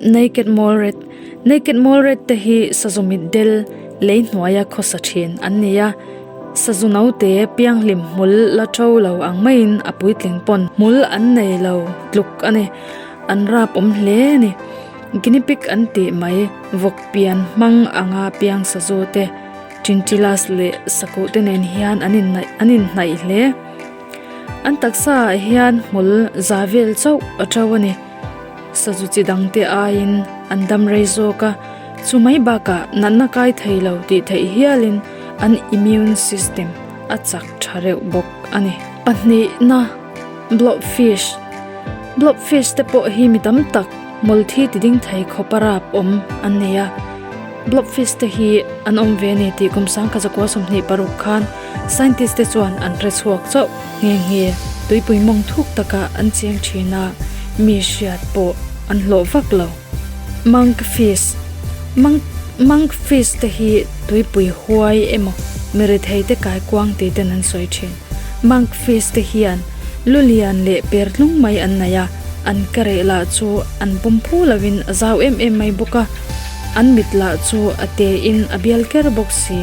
Naked Mole Rat Naked Mole Rat te hi sazu mitdel lei hnuaia khawsa thin an ni a, sazu naute pianghlim hmul la to lo ang maiin a puitling pawn hmul an nei lo tluk a ni, an rap awm hle a ni. Guinea pig an tih mai vawk pian hmang anga piang sazu te chinchillas leh sakuh te nen hian an innaih an inhnaih hle. An taksa ah hian hmul za vel chauh a to a ni. Sazu chi dang te aiin an dam rei zawk a, chu mai bakah natna kai thei lo tih theih hialin an immune system a chak tha reuh bawk a ni. Pahnihna, Blobfish Blobfish te pawh hi mi tam tak mawlthi ti ding thei khawpa rap awm an nei a. Blobfish te hi an awm ve a ni tih kum sangkhat zakua 26 khan scientist te chuan an hre chhuak chauh nghe nghe. Tuipui mawng thuk takah an cheng thin a, mi hriat pawh an hlawh vak lo. Monkfish Monk Monkfish te hi tuipui huai emaw mi rethei te kaikuang tih ten an sawi thin. Monkfish te hian lu lian leh per tlung mai an nei a, an ka reh lah chu an pawm phu lovin a zau em em mai bawk a, an mit lah chu a te in a bial ker bawk si.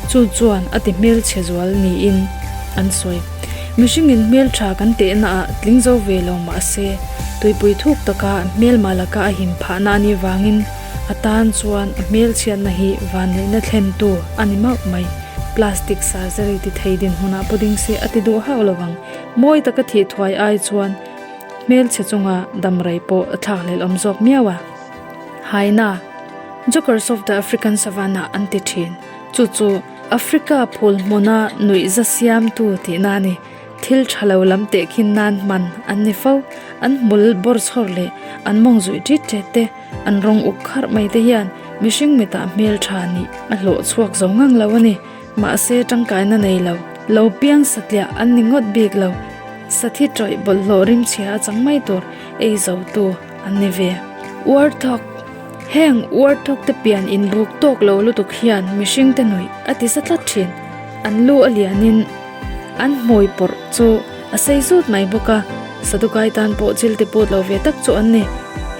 Chu chuan a ti hmelchhe zual niin an sawi. Mihringin hmeltha kan tehna ah tling zo ve lo mah se, tuipui thuk taka hmelma laka a him phahna a nih vangin a tan chuan a hmelchhiatna hi vanneihna thlentu a ni mauh mai. Plastic surgery ti thei dinhmunah pawh ding se a ti duh hauh lo vang. Mawi taka thih thuai ai chuan hmelchhe chunga damrei pawh a thlakhlelh awm zawk miau a. Haina, Jokers of the African Savannah an ti thin. Chu chu Africa phul hmuna nuihza siamtu tihna a ni. Thil tha lo lam tehkhin nan hman an ni fo. An hmul bawr chhawr leh an mawng zuih tit tet te, an rawng uk kharh mai te hian mihring mitah hmel tha nih a hlawh chhuak zo ngang lo a ni. Mahse tangkaina nei lo, lo piang satliah an ni ngawt bik lo. Sathi tawih bawlhhlawh rimchhia a chang mai tur ei zo tu an ni ve. Warthog Heng warthog te pian inbuk tawk lo lutuk hian mihring te nuih a ti sa tlat thin. An lu a lianin an hmui pawrh chu a sei zut mai bawk a, Sadukai tan pawh chil ti put lo ve tak chu an ni.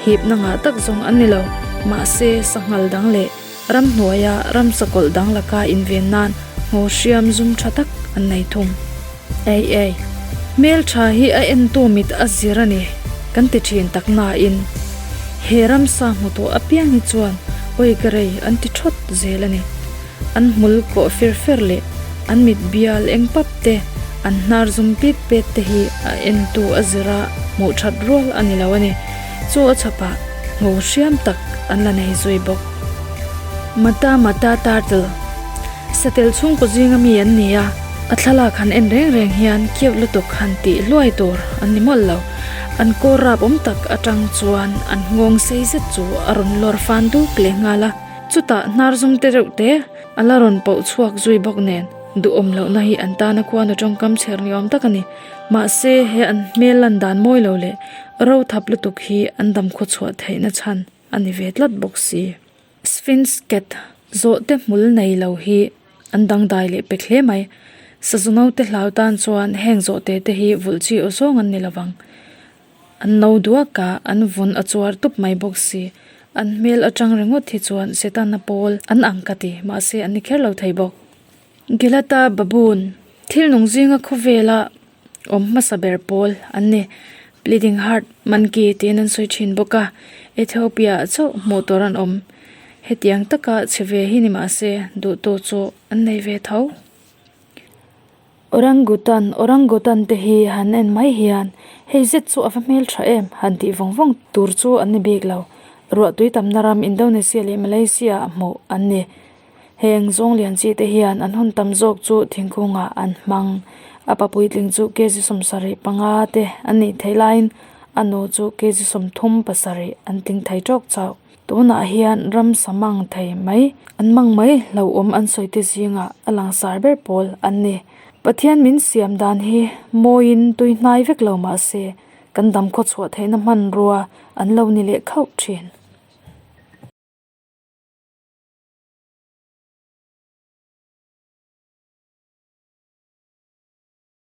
Hipna ngah tak zawng an ni lo, mahse sanghal dang leh ramhnuaia ramsa kawlh dang laka inven nan ngaw hriam zum tha tak an nei thung. Ei ei, hmeltha hi a entu mit a zir a ni kan ti thin tak nain he ramsa hmu tawh apiang hi chuan awi ka rei an ti thawt zel a ni. An hmul kawh fer fer leh an mit bial eng pap te, an hnar zum pit pet te hi a entu a zira hmuh that rual a ni lo a ni. Chu a chhapah ngaw hriam tak an la nei zui bawk. Mata Mata Turtle. Satel chhungkaw zinga mi an ni a, a thlalak han en reng reng hian cute lutuk han tih hluai tur an ni mawlh lo. An kawr rap awm tak atang chuan an nghawng sei zet chu a rawn lawr fan duk leh nghal a, chutah hnar zum te reuh te a la rawn poh chhuak zui bawk nen duhawm lohna hi an tana khuanu tawngkam chher ni awm tak a ni. Mahse he an hmel lan dan mawi lo leh ro thap lutuk hi an dam khawchhuah theihna chhan a ni ve tlat bawk si. Sphinx cat zawh te hmul nei lo hi an dangdai leh pek hle mai. Sazu naute hlau tan chuan heng zawh te te hi vulh chi aw zawng an ni lovang. An no duak a, an vun a chuar tup mai bawk si. An hmel atang ringawt hi chuan Setana pawl an ang ka ti, mahse an ni kher lo thei bawk. Gilata baboon thil nung zinga khawvela awm hmasa ber pawl an ni. Bleeding heart monkey tiin an sawi thin bawk a, Ethiopia ah chauh hmuh tur an awm. Hetiang taka chhe ve hi ni mah se duhtu chu an nei ve tho. Orangutan Orangutan te hi han en mai hian hei zet chu a va hmel tha em han tih vawng vawng tur chu an ni bik lo. Ruahtui tamna ram Indonesia leh Malaysia ah hmuh an ni. Heng zawng lian chi te hian an hun tam zawk chu thingkungah an hmang. A pa puitling chu kg 75 te an nih theih laiin a nu chu kg 37 an tling thei tawk chauh. Tunah hian ramsa mang thei mai an mang mai hlauhawm an sawi te zingah a langsar ber pawl an ni. Pathian min siam dan hi mawiin tui hnai vek lo mahse kan dam khawchhuah theihna hmanrua an lo ni leh khauh thin.